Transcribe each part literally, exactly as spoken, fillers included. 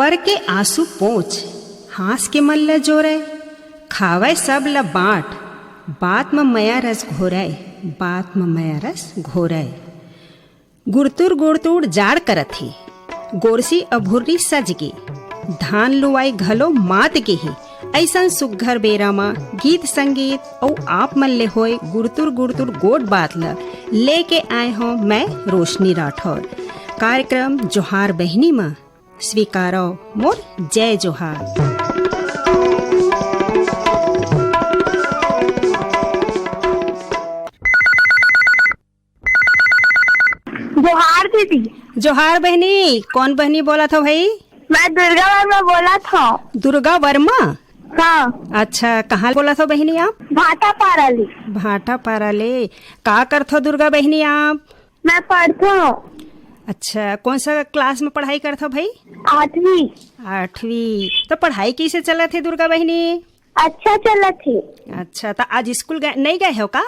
करके आंसू पोंछ, हांस के मन ल जोरय, खावय सब ल बांट, बात म मया रस घोरय, बात म मया रस घोरय। गुरतुर गुरतुर जाड़ करत हे, गोरसी अभुर्री सज गे, धान लुवाई घलो मात गे हे। अइसन सुग्घर बेरा म गीत संगीत अउ आप मन ले होए गुरतुर गुरतुर गोठ बात ल लेके आए हों मैं रोशनी राठौर। कार्यक्रम जोहार बहिनी म स्वीकारव मोर जय जोहार। जोहार दीदी। जोहार बहिनी, कौन बहिनी बोलत हो भाई? मैं दुर्गा वर्मा बोलत हूँ। दुर्गा वर्मा? हाँ। अच्छा, कहाँ बोलत हो बहिनी आप? भाटापारा ले। भाटापारा ले। का करत हो दुर्गा बहिनी आप? मैं पढ़त हूँ। अच्छा, कौन सा क्लास में पढ़ाई करत हो भाई? आठवीं। आठवीं। तो पढ़ाई कैसे चलत हे दुर्गा बहिनी? अच्छा चलत हे। अच्छा, तो आज स्कूल गए, नहीं गए हो का?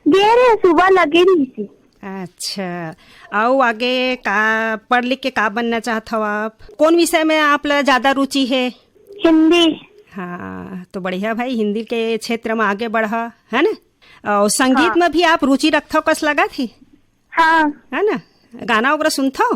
गे रहे, सुबह लगे रही थी। अच्छा, अउ आगे का पढ़ लिख के का बनना चाहत हो आप? कौन विषय में आप ला ज्यादा रुचि है? हिंदी। हाँ, तो बढ़िया भाई, हिंदी के क्षेत्र में आगे बढ़ा, है ना? और संगीत हाँ। में भी आप रुचि रखत हो कस लगत ही? हाँ। है ना? गाना वगैरह सुनत हो?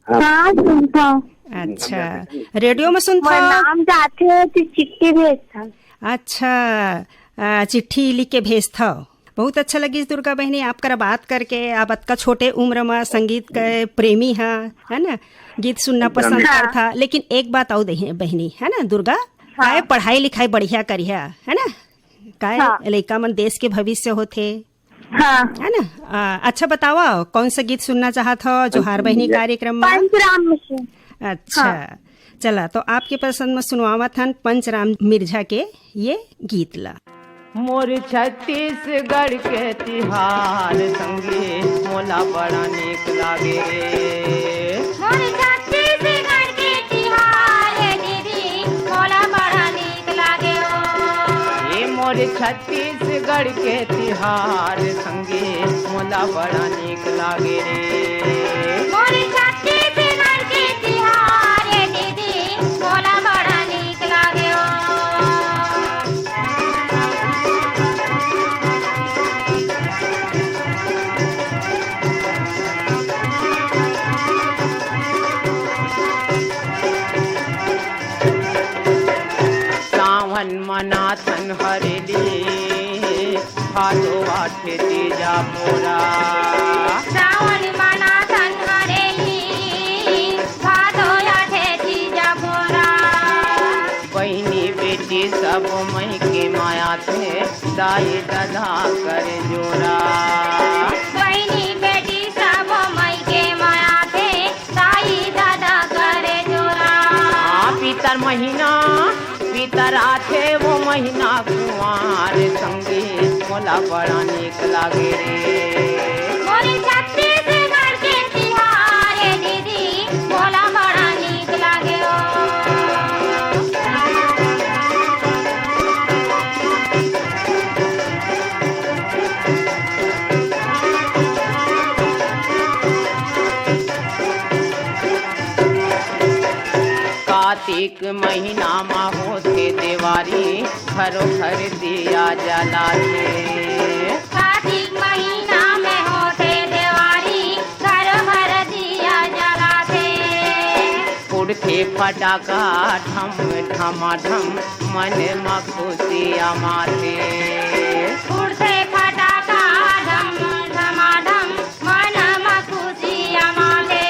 हाँ, सुनत हूँ। अच्छा, रेडियो में सुनत मोर हो? नाम जाथे तो चिट्ठी भेजत हूँ। अच्छा, आ, चिट्ठी लिख के भेजत हो। बहुत अच्छा लगिस दुर्गा बहिनी, आप करा बात करके। आप अतका छोटे उम्र में संगीत के प्रेमी हा, है ना, गीत सुनना पसंद हाँ। करथा। लेकिन एक बात अउ दे बहिनी, है ना दुर्गा, हाँ। काय पढ़ाई लिखाई बढ़िया करिहा, है ना, काय हाँ। लइका मन देश के भविष्य होथे, हाँ। है ना। आ, अच्छा बतावा, कौन सा गीत सुनना चाहत हो जोहार बहिनी कार्यक्रम में? पंचराम मिश्रा। अच्छा, हाँ। चला, तो आपके पसंद में सुनवावत हन पंचराम मिर्झा के ये गीत ला। मोर छत्तीसगढ़ के तिहार संगी मोला बड़ा नीक लागे रे। मोर छत्तीसगढ़ के तिहार हे दीदी, मोला बड़ा नीक लागे ओ। ए मोर छत्तीसगढ़ के तिहार संगी मोला बड़ा नीक लागे रे। मोर छत्तीसगढ़ के तिहार हे दीदी, मोला बड़ा नीक लागे ओ। सावन मनाथन हरेली, भादो आठे तीजा मोरा। सावन मनाथन हरेली, भादो आठे तीजा मोरा। बहिनी बेटी सब मई के माया थे, दाई ददा कर जोरा। बहिनी बेटी सब मई के माया थे, दाई ददा कर जोरा। हाँ, पितर महीना, पितर आथे वो महीना कुंवार संगी, मोला बड़ा नीक लागे रे। मोरे छत्तीसगढ़ के तिहार हे दीदी, मोला बड़ा नीक लागे ओ। कातिक महीना मा होथे देवारी, घरो घर दिया जलाथे। कातिक महीना में होथे देवारी, घरो घर दिया जलाथे। फुटथे फटाका ढम ढमाढम, मन म खुशिया माथे। फुटथे फटाका ढम ढमाढम, मन म खुशिया माथे।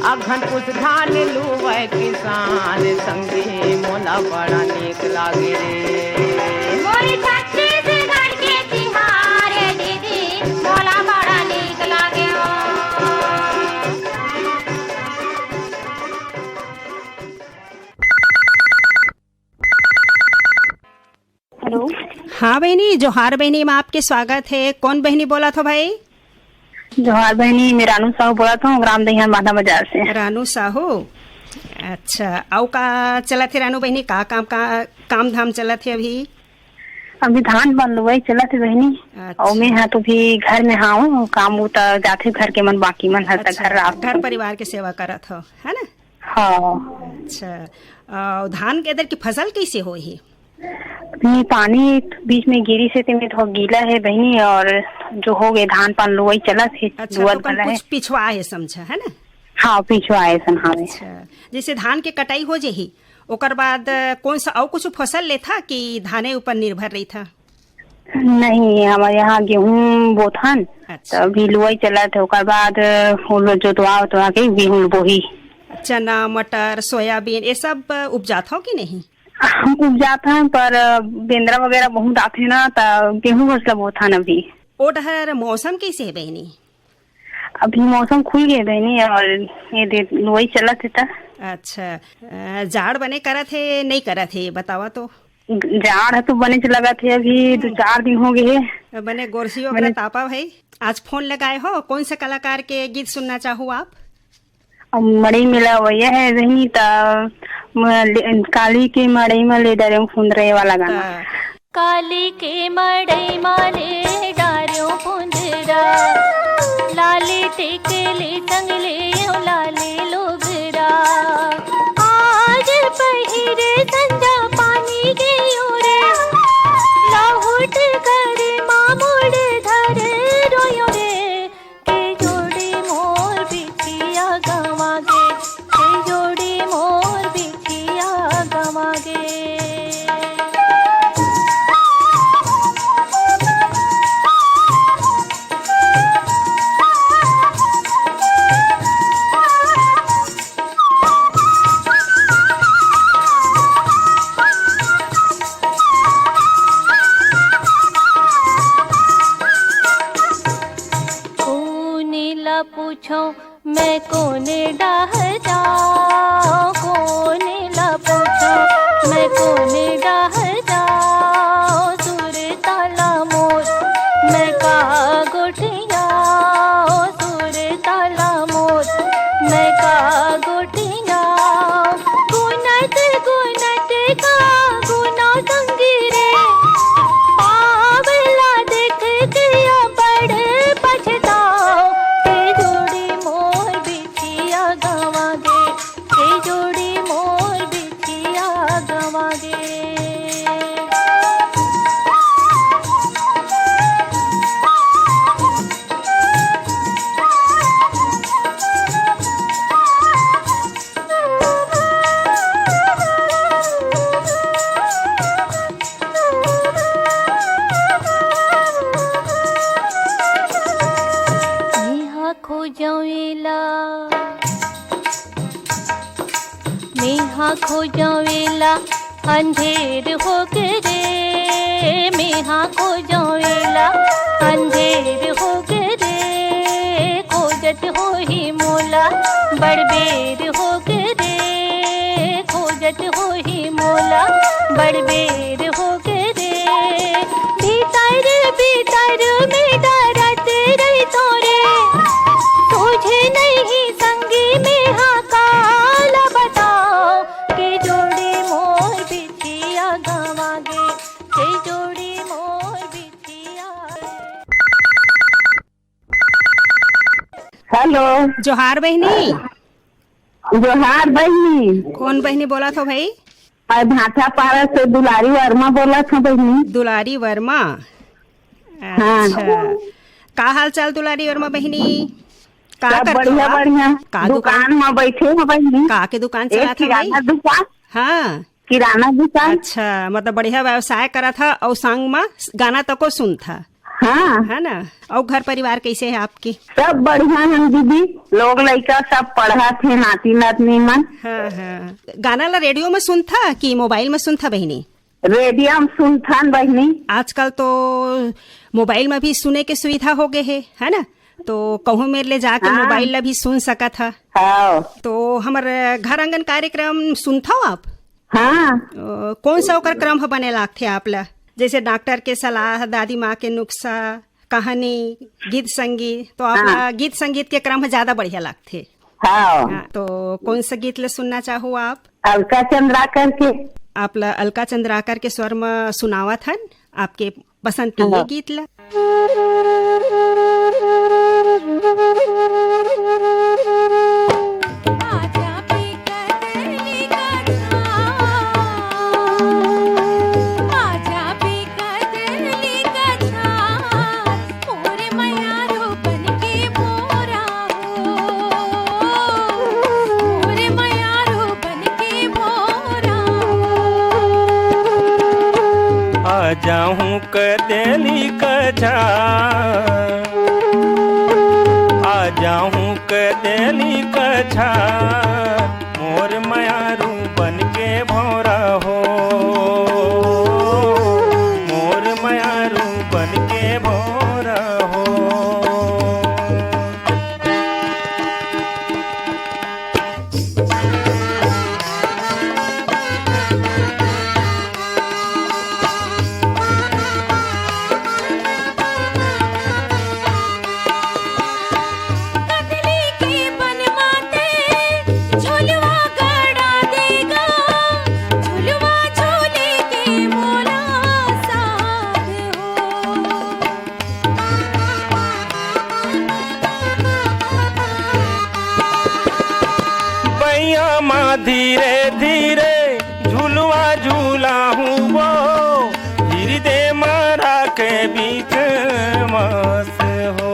अघन पुस धान लुवय किसान संगी, मोला बड़ा नीक लागे रे। मोर छत्तीसगढ़ के तिहार दीदी, मोला बड़ा नीक लागे ओ। हेलो। हाँ बहिनी, जोहार बहिनी, में आपके स्वागत हे। कौन बहिनी बोलत हो भाई? जोहार बहिनी, मैं रानू साहू बोलत हूँ, ग्राम दहिया माधा बाजार से। रानू साहू, अच्छा, अउ का चलत हे रानू बहिनी, का काम, का काम धाम चलत हे अभी? अभी धान बन लुवई चलत हे बहिनी, अच्छा। अउ मैं हा तो भी घर में हाव, काम उता जाथे घर के मन, बाकी मन हर तक अच्छा, घर रात घर को। परिवार के सेवा करत हो, है ना? हाँ। अच्छा, अ, धान के अंदर की फसल कैसे होही? नहीं, पानी बीच में गिरी से तेमे थोड़ा गीला है बहिनी, और जो हो गए धान पान लुवई चलत है, अच्छा, लुवत तो कन वाला है। कुछ पिछवा है समझा, है ना? हाँ, पिछवा है सन, हाँ। अच्छा, जैसे धान के कटाई हो जाही, ओकर बाद, अ, कौन सा अउ कुछ फसल लेथा कि धाने ऊपर निर्भर रहिथा? नहीं, हमारे यहाँ गेहूं बोथन, अच्छा। तो अभी लुवई चलत है, ओकर बाद, अ, वो लोग जोतवा उतवा के गेहूं बोही। चना, मटर, सोयाबीन, ये सब, अ, उपजात हो कि नहीं? हम उपजात हन, पर, अ, बेंदरा वगैरह बहुत आथे ना, त गेहूं बस ल बोथन अभी। ओ डहर मौसम कैसे है बहिनी? अभी मौसम खुल गए बहिनी, और ये दे लुवई चलत है त। अच्छा, अ, जाड़ बने करत है, नहीं करत है, बतावा तो। जाड़ है तो बने लगत है, अभी दो हम्म। चार दिन हो गए है। बने गोरसियो बने करा तापा भाई। आज फोन लगाए हो, कौन से कलाकार के गीत सुनना चाहो आप? अब मड़ई मेला वही है बहिनी, त म-, ले-, काली के मड़ई में ले डरे सुंदरे वाला गाना। त काली के मड़ई मा ले डार्यो पुंदरा, लाली टिकली टंगले ओ लाली लुगरा। आज पहिरे संजा पानी गयो रे, लाहुट घर मा मुड़ धर रोयो रे। के जोड़ी मोर बिटिया गवा गे, के जोड़ी मोर बिटिया गवा गे। कोने ला पूछो, मैं कोने डाह जाओ, कोने ला पूछो, मैं कोने डाह जाओ, सुर ताला मोर, मैं का गोठिया, सुर ताला मोर, मैं का गोठिया, गुनत गुनत का गुना संगी रे, पावला देख के बड़ पछताओ, के जोड़ी मोर बिटिया गवा गे, के जोड़ी मोर बिटिया गवा गे। मेहा खोजवेला, मेहा खोजवेला, अंधेर हो गे रे, मेहा खोजवेला, अंधेर हो गे रे, खोजत होही मोला, बड़ बेर हो गे रे, खोजत होही मोला, बड़ बेर हो गे रे। भीतर भीतर में डरत रही तोरे, तुझे नहीं संगी में हा काला बताओ, के जोड़ी मोर बिटिया गवा गे, के जोड़ी मोर बिटिया। हेलो। जोहार बहिनी। जोहार बहिनी। कौन बहिनी बोलत हो भाई? मैं भाटापारा से दुलारी वर्मा बोलत हूँ बहिनी। दुलारी वर्मा। हाँ। अच्छा। का हाल चाल दुलारी वर्मा बहिनी? का सब करत हो बढ़िया, आप? बढ़िया। का दुकान दुकान? में बैठे हो बहिनी। का के दुकान एक चलात हो भाई? किराना दुकान। हाँ। किराना दुकान। अच्छा, मतलब बढ़िया व्यवसाय करत ह अउ संग म गाना तको सुनत ह। हाँ। है ना? अउ घर परिवार कैसे है आपके? सब बढ़िया है दीदी, लोग लइका सब पढ़त हे, नाती नातनी मन। हाँ, हाँ। गाना ला रेडियो में सुनत ह कि मोबाइल में सुनत ह बहिनी? रेडियो में सुनथन बहिनी। आजकल तो मोबाइल में भी सुने के सुविधा हो गए है, है ना? तो कहूँ मेर ले जाके हाँ। मोबाइल ला भी सुन सकत ह। हाँ। तो हमर घर आंगन कार्यक्रम सुनथव आप? हाँ। अ, कौन सा ओकर क्रम ह बने लागथे आप ला? जैसे डॉक्टर के सलाह, दादी माँ के नुस्खा, कहानी, गीत संगीत, तो आप हाँ। ला गीत संगीत के क्रम ह ज्यादा बढ़िया लागथे। हाँ। हाँ, तो कौन सा गीत ला सुनना चाहो आप? अलका चंद्राकर के। आप ला अलका चंद्राकर के स्वर म सुनावत हन, आपके पसंद के ये हाँ। गीत ला। जाहूँ कतेली कछा, आ जाहूँ कतेली कछा, मोर मयारू बन के भौरा हो, मोर मयारू बन के भौरा हो। धीरे धीरे झुलवा झूला हूँ वो, हृदय मारा के बीच मस हो।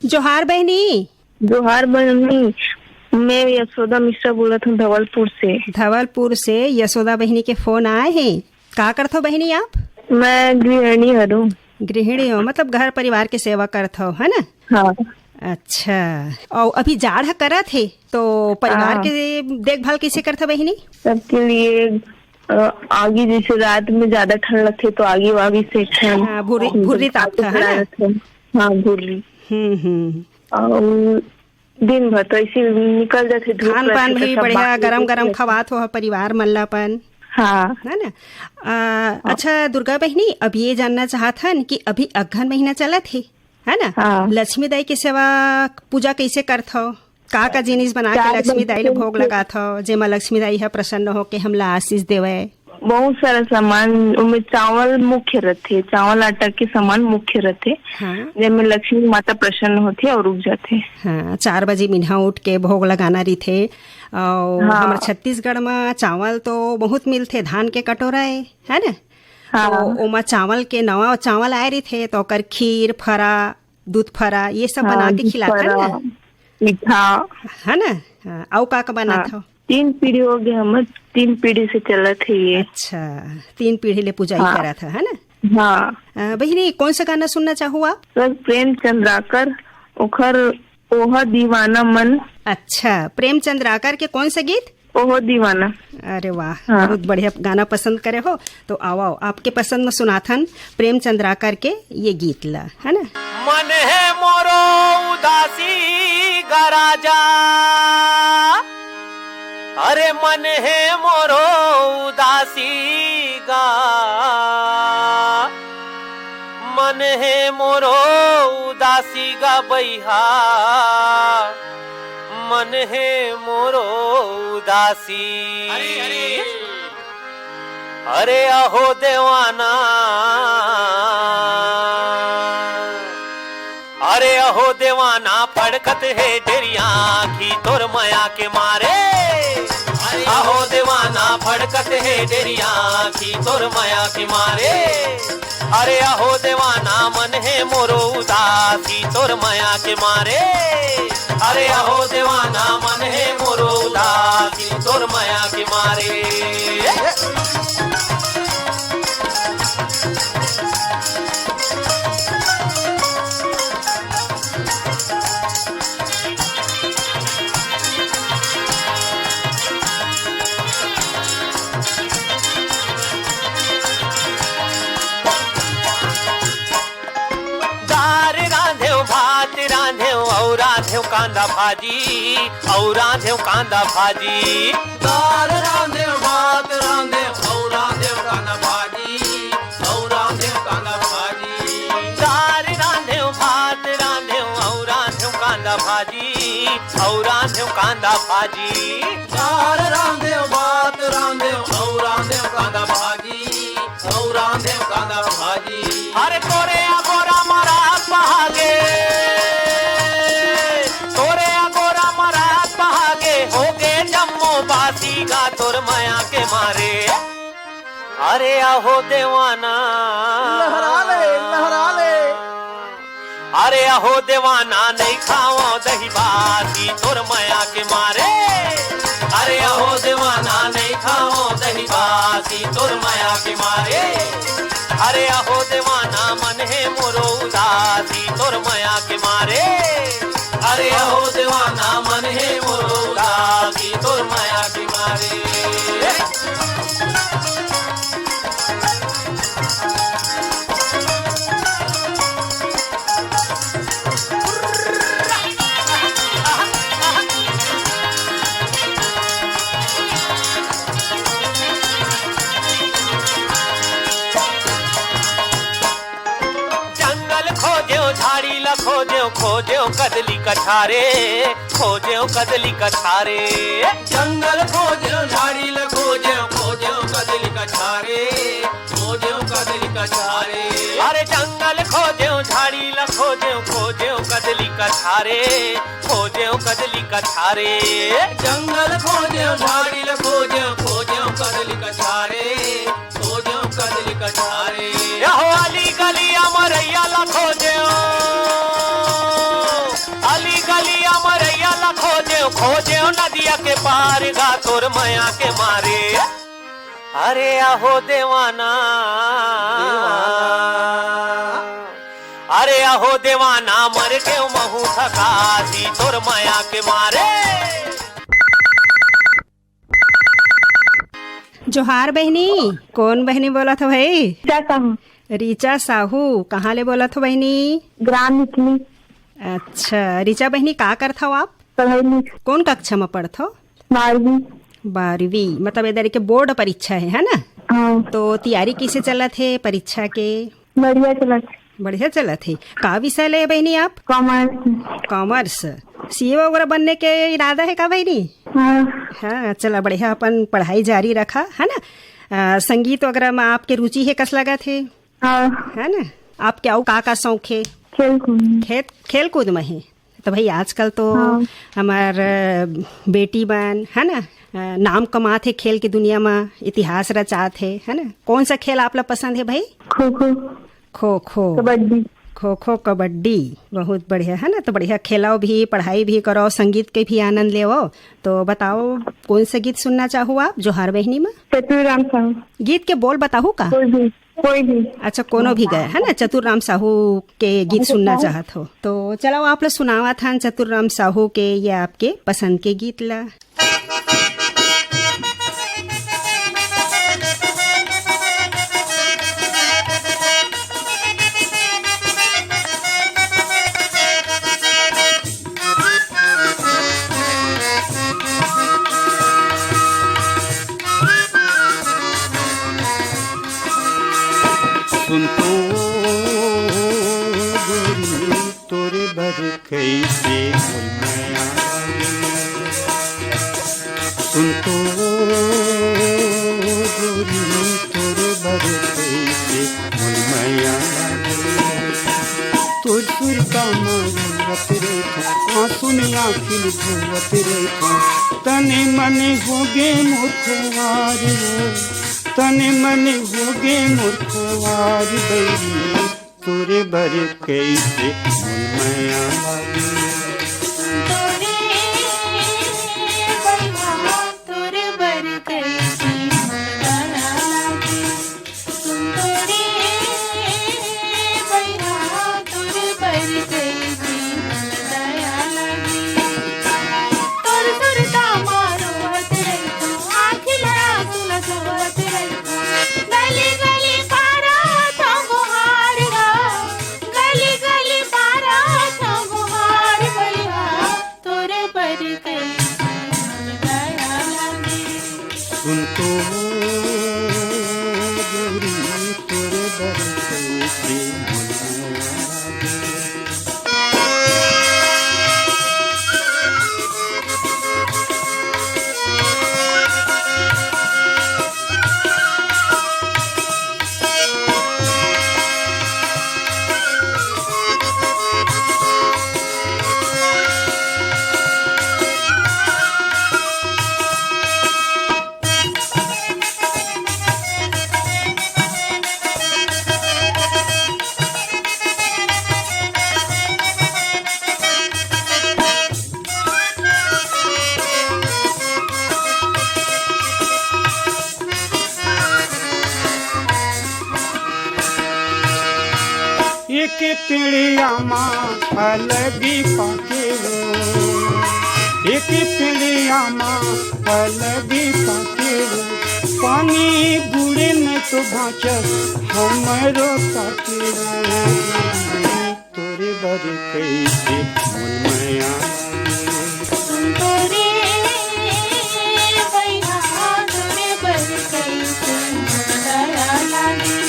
जोहार बहिनी। जोहार बहिनी, मैं यशोदा मिश्रा बोलत हूँ धवलपुर से। धवलपुर से यशोदा बहिनी के फोन आए हे। का करत हो बहिनी आप? मैं गृहिणी हूँ। गृहिणी हो, मतलब घर परिवार के सेवा करत हो, है ना? हाँ। अच्छा, और अभी जाड़ ह करत हे तो परिवार हाँ। के देखभाल कैसे करत हो बहिनी? सबके लिए, अ, आगी, जैसे रात में ज्यादा ठंड लगथे तो आगी वागी सेकथन। हाँ, भुर्री, भुर्री तापथा, है ना? हाँ, भुर्री। हम्म, हम्म। और दिन भर तो ऐसे निकल जाथे धूप खान पान रहथे तो भी सब बढ़िया, बासी गरम गरम रहथे। खवात हो परिवार मन ला अपन। हाँ। है ना? आ, अच्छा दुर्गा बहिनी, अब ये जानना चाहत हन कि अभी अगहन महीना चलत हे, है ना? हाँ। लक्ष्मी दाई के सेवा पूजा कैसे करथव? का का जिनिस बना के चार लक्ष्मी दाई ले बजे भोग से लगाथव, जेमा लक्ष्मी दाई ह प्रसन्न होके हमला आशीष देवय? बहुत सारा सामान, ओमे चावल मुख्य रथे, चावल आटा के सामान मुख्य रथे, हाँ। जेमे लक्ष्मी माता प्रसन्न होथे और रुक जाथे। हाँ, चार बजे मिनहा उठ के भोग लगाना रहिथे। और हाँ। हमर छत्तीसगढ़ म चावल तो बहुत मिलथे, धान के कटोरा ए, है ना? हाँ। तो ओमा चावल के, नवा चावल आए रहिथे तो ओकर खीर, फरा, दूध फरा, ये सब हाँ, बना के दूध खिलाथन फरा, ना? मीठा। है ना? हाँ, अउ का का बनात हाँ। हव? तीन पीढ़ी हो गया हमर, तीन पीढ़ी से चलत हे ये। अच्छा, तीन पीढ़ी ले पूजा ही हाँ। करत ह, है ना? हाँ। अ, बहिनी, कौन सा गाना सुनना चाहू आप? सर, प्रेम चंद्राकर, ओखर ओह दीवाना मन। अच्छा, प्रेम चंद्राकर के कौन सा गीत? ओहो दीवाना। अरे वाह, हाँ। बहुत बढ़िया गाना पसंद करे हो। तो आओ, आओ, आपके पसंद में सुनाथन प्रेम चंद्राकर के ये गीत ला, है ना? मन हे मोरो उदासी गा राजा, अरे मन हे मोरो उदासी गा, मन हे मोरो उदासी गा बइहा, मन हे मोरो उदासी। अरे, अरे। अरे अहो देवाना, अरे अहो देवाना, फड़कत हे डेरिया आँखी तोर मया के मारे। अरे अहो देवाना, फड़कत हे डेरिया आँखी तोर मया के मारे। अरे अहो देवाना, मन हे मोरो उदासी तोर मया के मारे। अरे अहो देवाना, मन हे मोरो उदासी तोर मया के मारे। कांदा भाजी, अउ रांधेव कांदा भाजी। दार रांधेव, भात रांधेव, अउ रांधेव कांदा भाजी, अउ रांधेव कांदा भाजी। दार रांधेव, भात रांधेव, अउ रांधेव कांदा भाजी, अउ रांधेव कांदा भाजी। दार रांधेव, भात रांधेव, अउ रांधेव कांदा भाजी, अउ रांधेव कांदा भाजी। अरे तोरे अगोरा मरा पहागे, तोरे अगोरा मरा पहागे, होगे जम्मो बासी गा तोर मया के मारे। अरे अहो देवाना, लहरा ले, लहरा ले। अरे अहो देवाना, नहीं खाओ दही बासी तोर मया के मारे। अरे अहो देवाना, नहीं खाओ दही बासी तोर मया के मारे। अरे अहो देवाना, मन हे मोरो उदासी तोर मया के मारे। अरे अहो देवाना, मन हे मोरो उदासी तोर मया के मारे। जंगल खोजेव, झाड़ी ल खोजेव, खोजेव कदली कछारे, खोजेव कदली कछारे। जंगल खोजेव, झाड़ी ल खोजेव, खोजेव कदली कछारे, खोजेव कदली कछारे। अरे जंगल खोजेव, झाड़ी ल खोजेव, खोजेव कदली कछारे, खोजेव कदली कछारे। जंगल खोजेव, झाड़ी ल खोजेव, खोजेव कदली कछारे, खोजेव कदली कछारे। यहो अली गली अमरैया ल खोजेव, अली गली अमरैया ल खोजेव, खोजेव नदिया के पार गा तोर मया के मारे। अरे अहो देवाना, अरे अहो देवाना, मर गेव महू थकासी तोर मया के मारे। जोहार बहिनी, कोन बहिनी बोलत हो भाई? ऋचा साहू। ऋचा साहू, कहाँ ले बोलत हो बहिनी? ग्राम इटली। अच्छा, ऋचा बहिनी, का करत हव आप? पढ़ाई लिख। कोन कक्षा म पढ़त हव? बारहवीं। बारहवीं, मतलब ए दरी के बोर्ड परीक्षा हे, है ना? हाँ। तो तैयारी कइसे चलत हे परीक्षा के? बढ़िया चलत हे। बढ़िया चलत हे। का विषय ले बहिनी आप? कॉमर्स। कॉमर्स। सीए वगैरह बनने के इरादा हे का बहिनी? हाँ। हाँ, चला बढ़िया, अपन पढ़ाई जारी रखा, है ना? अ, संगीत वगैरह में आपके रुचि हे, कस लगत हे? हाँ। है ना? आपके अउ का का शौक हे? खेल कूद। खेत, खेल कूद में हे। तो भाई, आजकल तो हाँ। हमार, अ, बेटी मन, है ना, अ, नाम कमात हे खेल के दुनिया में, इतिहास रचात हे, है ना? कौन सा खेल आप ला पसंद हे भाई? खो खो। खो खो। कबड्डी। खो खो, कबड्डी, बहुत बढ़िया, है ना? तो बढ़िया खेलाओ भी, पढ़ाई भी करो, संगीत के भी आनंद लेवो। तो बताओ, कौन सा गीत सुनना चाहो आप जोहार बहिनी में? चतुर राम साहू। गीत के बोल बताहू का? कोई भी। कोई भी। अच्छा, कोनो भी गए, है ना, चतुर राम साहू के गीत सुनना चाहत हो तो चलो, आप ला सुनावत हन चतुर राम साहू के ये आपके पसंद के गीत ला। सुन तो गोरी, तोरे बर कइसे मोर मया लागे। सुन तो गोरी, तोरे बर कइसे मोर मया लागे। तोर सुरता म रोवत रेहेंव, आंसू में आंखी ल धोवत रेहेंव। तने मने होगे मोर खुवार हो, तने मने होगे मोर खुवार बइरी। तोरे बर कइसे मोर मया लागे। तोरे बइहा, तोरे बर कइसे मोर मया लागे। तोरे बइहा, तोरे बर कइसे मोर दया लागे। तोर सुरता म रोवत रहिथंव, आँखी ल आँसू ल धोवत रहिथंव। गली गली पारत हंव गुहार गा, गली गली पारत हंव गुहार बइहा। तो गोरी तोरे बर कइसे मन आगे। एक पेड़िया मा अलगी पाके वो, एक पेड़िया मा अलगी पाके वो, पानी गुड़े न तो बाँचस हमरो ताके वो। तोरे बर कइसे मन माया लागे। सुन तो रे भैया, तोरे बर कइसे मन दया लागे।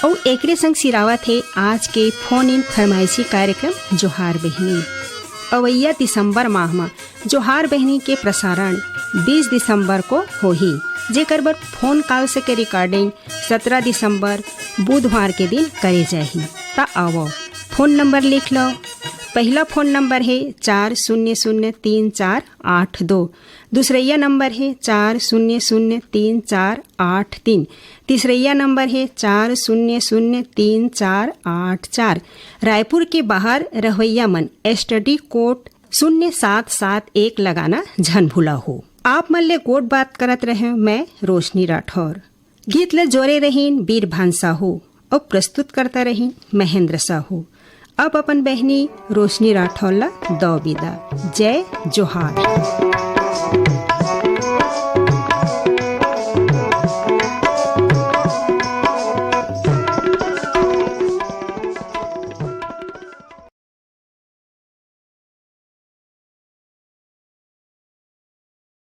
अउ एकरे संग सिरावत हे आज के फोन इन फरमाइशी कार्यक्रम जोहार बहिनी। अवइया दिसंबर माह म जोहार बहिनी के प्रसारण बीस दिसंबर को होही, जेकर बर फोन कॉल्स के रिकॉर्डिंग सत्रह दिसंबर बुधवार के दिन करे जाही। त आवो, फोन नंबर लिख लो। पहला फोन नंबर हे चार शून्य शून्य तीन चार आठ दो, दूसरैया नंबर हे चार शून्य शून्य तीन चार आठ तीन, तीसरैया नंबर हे चार शून्य शून्य तीन चार आठ चार। रायपुर के बाहर रहवैया मन एसटीडी कोड शून्य सात सात एक लगाना झन भूला हो। आप मन ले गोठ बात करत रहेंव मैं रोशनी राठौर। गीत ल जोरे रहिन बीर भान साहू अउ प्रस्तुत करता रहिन महेंद्र साहू। अब अपन बहिनी रोशनी राठौर ल दव बिदा। जय जोहार।